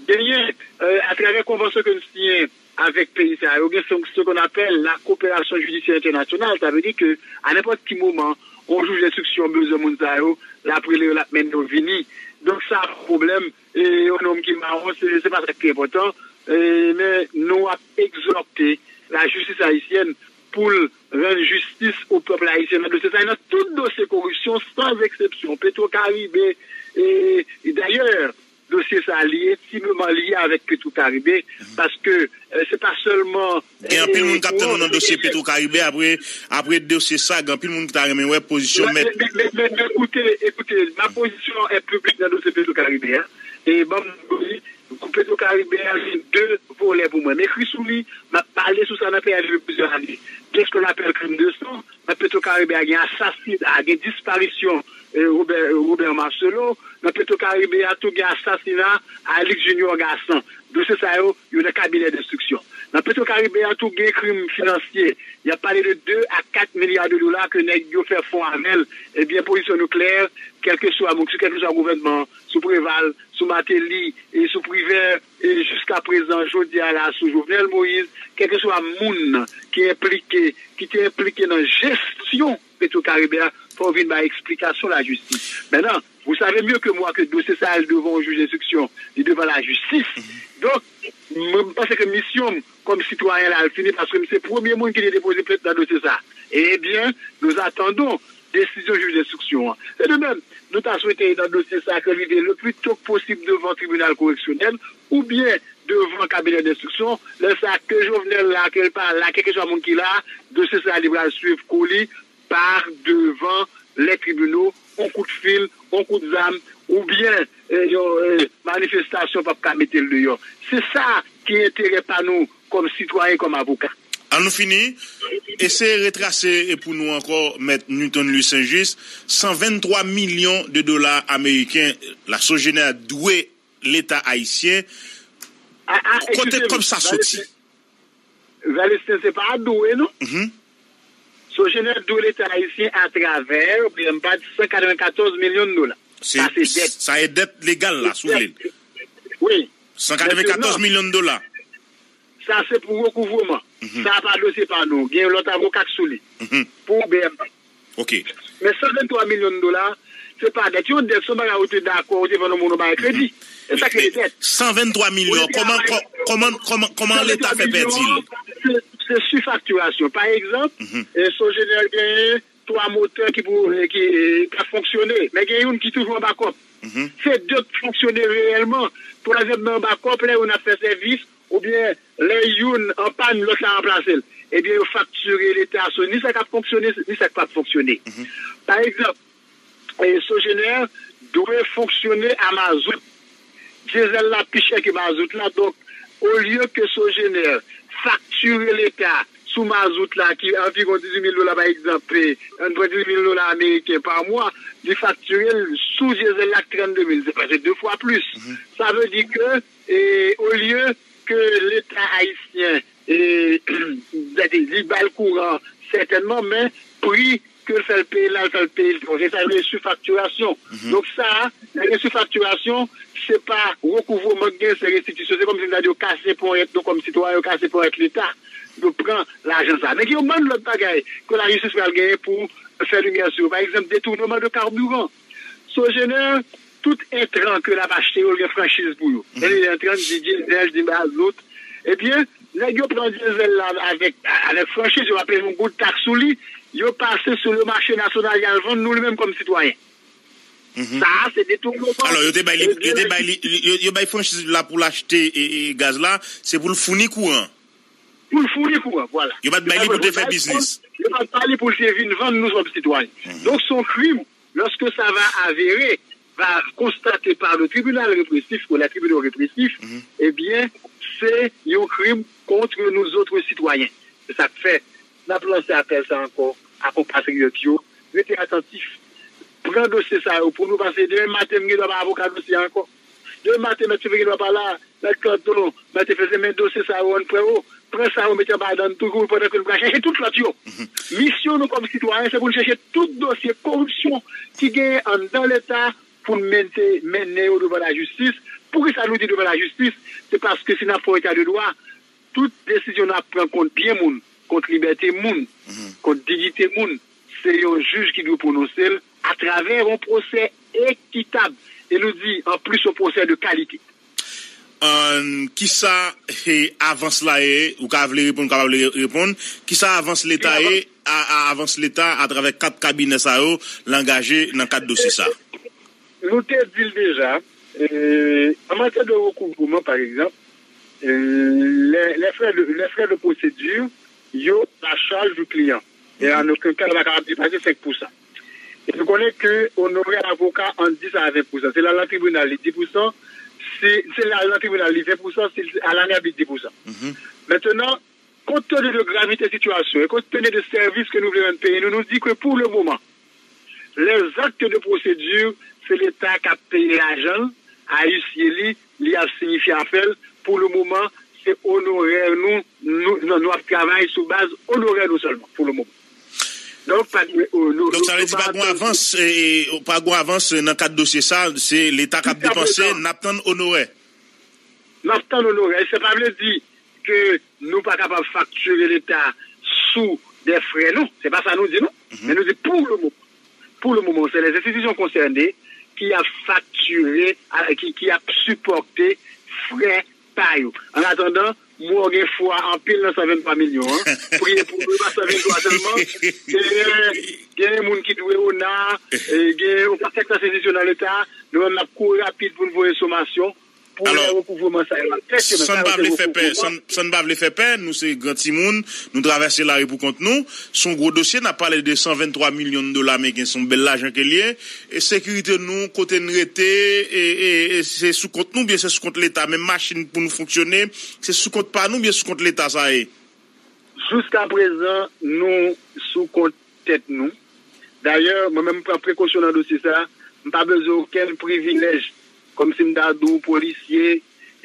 Genyen, euh, atravè konvansyon ke nou siyen avèk peyi sa yo, gen ce qu'on appelle la coopération judiciaire internationale. Sa vle di ke a nenpòt ki moman, yon jij enstriksyon bezwen moun sa yo, l ap rele yo, l ap mennen yo vini. Donk sa pa pwoblèm. E yon nonm ki mawon, se, se pa sa ki enpòtan. E, men nou ap egzòte lajistis ayisyèn pou l rann jistis o pèp ayisyen nan dosye sa, nan tout dosye koripsyon, san eksepsyon, Petro Caribe, e, e dayè, dosye sa li entimman lye avèk Petro Caribe, paske, e, se pa sèlman Gen anpil moun k ap tann nou nan dosye Petro Caribe. Apre, apre dosye sa, gen anpil moun ki ta renmen wè pozisyon mèt. Men, men, men, men, men, koute, ekoute, ma pozisyon est publique nan dosye Petro Caribe a. E ban m di, Petro Caribe a gen de volè pou mwen. M ekri sou li, m ap pale sou sa nan peyi a depi plizyè ane. Gen ce qu'on appelle crime de sang, nan Petro Caribe a gen asasina, gen disparisyon, e, Robert, Robert Marcelo. Nan Petro Caribe a tou gen asasina Alix Junior Gassan. Dosye sa yo, yo nan kabinè denstriksyon. Nan Petro Caribe a tou gen krim finansye. Y ap pale de de a kat milya de dola ke nèg yo fè fon avè l. Ebyen, pozisyon nou klè, kèlkeswa moun, sou kèlkeswa gouvènman, sou Preval, sou Martelly, e sou Privert, e jiska prezan, jodi a la, sou Jovenel Moïse, kèlkeswa moun ki enplike, ki te enplike nan jesyon Petro Caribe a, fò w vin bay eksplikasyon lajistis. Mentnan, vous savez mieux que moi que dosye sa al devan yon jij enstriksyon, li devan lajistis. Donk, mwen, m panse ke misyon m kòm sitwayen la al fini, paske m se premye moun ki te depoze plent nan dosye sa. Ebyen, nous attendons décision jij enstriksyon an. E de menm, nou ta swete nan dosye sa ke li te le plus tôt possible devan tribinal koreksyonèl oubyen devan kabinè denstriksyon. Lè sa ke Jovenel la, ke l pa la, kèlkeswa moun ki la, dosye sa li pral swiv kou li pa devan lè tribinal, on kout fil, on kout zam, oubyen, e, yon, e, manifestasyon p ap ka mete l deyò. Se sa ki enterè pa nou kòm sitwayen, kòm avoka. An nou fini, eseye retrase e pou nou ankò, Mèt Newton Louis Saint-Just, san venntwa milyon de dola ameriken la Sogener dwe Leta ayisyen. A, a, kote kòb sa soti? Valestin, se pa dwe, non. Mhm. Sogener dwe Leta ayisyen atravè, oubyen m pa di san katrevenkatòz milyon dola. Se, sa se dèt. Sa e dèt legal la, si w vle. Wi. San katrevenkatòz milyon dola. Sa se pou rekouvreman. Mhm. Sa pa dosye pa nou. Gen lòt avoka k sou li. Mhm. Pou B M P. Ok. Men san venntwa milyon dola, se pa dèt. Yon dèt, se yon bagay ou te dakò, ou te vann yon moun yon bagay kredi. E sa k rele dèt. San venntwa milyon, kòman, kò- kòman, kòman, kòman Leta fè pèdi l? Se, se sifaktirasyon. Pa egzanp, e, Sogener genyen twa motè ki pou, e, ki, e, k ap fonksyone, men gen youn ki toujou anba kòb. Se de k fonksyone reyèlman. Twazyèm nan anba kòb, lè youn ap fè sèvis, oubyen lè youn an pàn, lòt la ranplase l. Ebyen, yo faktire Leta sou ni sa k ap fonksyone, ni sa k p ap fonksyone. Pa egzanp, e, Sogener dwe fonksyone a mazout. Dyezèl la pi chè ke mazout la, donk, olye ke Sogener faktire Leta sou mazout la, ki anviwon dizuit mil dola, pa egzanp, e, ann pran dizuit mil dola ameriken pa mwa, li faktire l sou dyezèl la k trannde mil, se prèske de fwa plis. Sa vle di ke, e, olye ke Leta ayisyen, e, li ba l kouran, sètènman, men pri ke l fè l peye la, l fè l peye l twò. Se sa yo rele sifaktirasyon. Donk sa, lè gen sifaktirasyon, se pa rekouvreman k gen, se restitisyon. Se kòmsi m ta di yo kase ponyèt nou kòm sitwayen, yo kase ponyèt Leta. Yo pran lajan sa. Men gen yon bann lòt bagay ke lajistis pral genyen pou fè limyè sou yo. Pa egzanp, detounman de kabiran. Sogener, tout entran ke l ap achte yo, l gen franchiz pou yo. Lè li entran, di dyezèl, di mazout. Ebyen, Nèg yo pran dyezèl la avèk, avèk franchiz, yo pa peye yon goud taks sou li, yo pase sou le mache nasyonal, y al vann nou li menm kòm sitwayen. Sa a, se detounman. Alò, yo te bay li, yo te bay li, yo, yo bay franchiz la pou l achte e, e, gaz la, se pou l founi kouran. Pou l founi kouran, vwala. Yo pa t bay li pou te fè biznis. Yo pa t bay li pou l te vin vann nou kòm sitwayen. Donk, se yon krim, lorsque ça va avérer, va constater par le tribunal répressif ou les tribunaux répressifs, eh bien, c'est un crime contre nous autres citoyens. Se sa k fè n ap lanse apèl sa ankò a konpatriyòt yo. Rete atantif. Pran dosye sa yo pou nou, paske demen maten m gen dwa pa avoka dosye a ankò. Demen maten, mèt Sylvain gen dwa pa la, mèt Clanton, mèt Efeze, men dosye sa yo, ann pran yo. Pran sa yo, mete anba dan n toujou, pandan ke nou pral chèche tout lòt yo. Misyon nou kòm sitwayen, se pou n chèche tout dosye koripsyon ki genyen anndan Leta, pou n mete, mennen yo devan lajistis. Poukisa nou di devan lajistis? Se paske si n ap fè yon eta de dwa, tout desizyon n ap pran kont byen moun, kont libète moun, kont diyite moun, se yon jij ki dwe pwononse l atravè yon pwosè ekitab. E nou di, anplis, yon pwosè de kalite. Ann, kisa, e, avans la ye? Ou ka vle reponn, ou ka pa vle reponn. Kisa avans Leta ye? A, a, avans Leta atravè kat kabinè sa yo l angaje nan kad dosye sa? Nou te di l deja, e, an matyè de rekouvreman, pa egzanp, e, les, les frais de, les frais de procédure, yo à charge du client. E an okenn ka, yo pa kapab depase senk pousan. E nou konnen ke onorè avoka ant dis a ven pousan. Se lè nan tribinal, li dis pousan. Si, se lè nan tribinal, li ven pousan. Si al an abit, dis pousan. Mentenan, kont tenu de gravite sitiyasyon e kont tenu de sèvis ke nou vle rann peyi nou, nou di ke pou le moman, les actes de procédure, se Leta k ap peye lajan l, a isye li, li ap siyifye afè l. Pou le moman, se onorè nou, nou, nou, nou ap travay sou baz onorè nou sèlman, pou le moman. Donk, pa gen, o, nou, Donk, sa vle di pa gen avans, e, e, pa gen avans nan kad dosye sa, se Leta k ap depanse, n ap tann onorè. N ap tann onorè. Sa pa vle di ke nou pa kapab faktire Leta sou de frè, non. Se pa sa nou di, non. Men nou di pou le moman. Pou le moman, se les institutions concernées ki ap faktire, a, ki, ki ap sipòte frè pa yo. An atandan, mwen gen fwa anpil nan san venntwa milyon an. Priye pou mwen, pa san venntwa sèlman. Genyen, genyen moun ki dwe ona, e, genyen yon pakèt nan sezisyon nan Leta. Nou menm, n ap kouri rapid pou n voye somasyon. Pou lè rekouvreman sa yo, san n pa vle fè pè, san, san n pa vle fè pè, nou se gran timoun, nou travèse lari pou kont nou. Se yon gwo dosye, n ap pale de san venntwa milyon dola ameriken, se yon bèl lajan ke l ye. E sekirite nou, kote n rete, e, e, e se sou kont nou, byen se sou kont Leta. Menm machin pou nou fonksyone, se sou kont pa nou, byen sou kont Leta sa ye. Jiska prezan, nou sou kont tèt nou. Dayè, mwen menm, m pran prekosyon nan dosye sa a. M pa bezwen okenn privilèj. Kòmsi m ta di w polisye,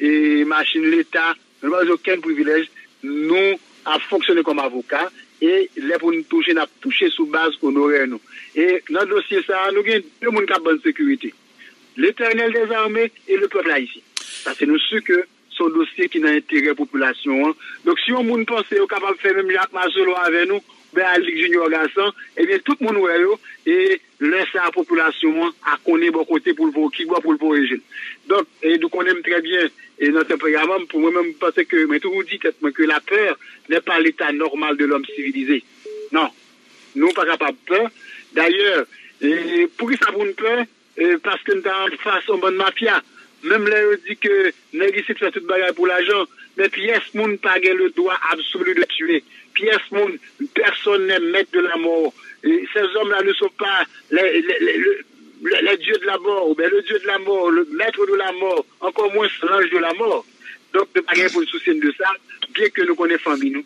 e machin Leta. Nou pa bezwen okenn privilèj. Nou ap fonksyone kòm avoka. E lè pou n touche, n ap touche sou baz onorè nou. E nan dosye sa a, nou gen de moun k ap ban n sekirite. L'Éternel des armées et le peuple haïtien. Paske nou si ke se yon dosye ki nan enterè popilasyon an. Donk, si yon moun panse yo kapab fè menm jan ak Marcelo avè nou, oubyen ak Luc Junior Gassan, ebyen, tout moun wè yo, e lè sa a, popilasyon an a konnen bò kote pou l voye, ki bò pou l voye je l. Donk, e nou konnen m trè byen, e nan tanperaman m, pou mwen menm, m panse ke, mwen toujou di tèt mwen ke la peur n'est pas l'état normal de l'homme civilisé. Non. Nou pa kapab pè. Dayè, e, poukisa pou n pè? E, paske n ta anfas yon bann mafya. Menm lè yo di ke nèg isit fè tout bagay pou lajan, men pyès moun pa gen le droit absolu de tuer. Pyès moun, personne n'est maître de la mort. Et ces hommes-là ne sont pas les, les, les, les, les, les dieux de la mort, ou bien le dieu de la mort, le maître de la mort, encore moins l'ange de la mort. Donk, nou pa gen pou n sousye n de sa, byen ke nou konnen fanmi nou,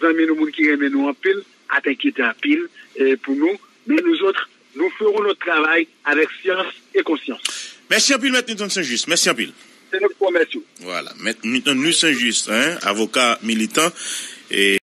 zanmi nou, moun ki renmen nou anpil, ap enkyete anpil, e, pou nou, men nou zòt, nous ferons notre travail avec science et conscience. Mèsi anpil, Mèt Newton Saint-Just. Mèsi anpil. Se nou ki pwomèt yo. Vwala. Mèt Newton Saint-Just, hein, avoka militan. E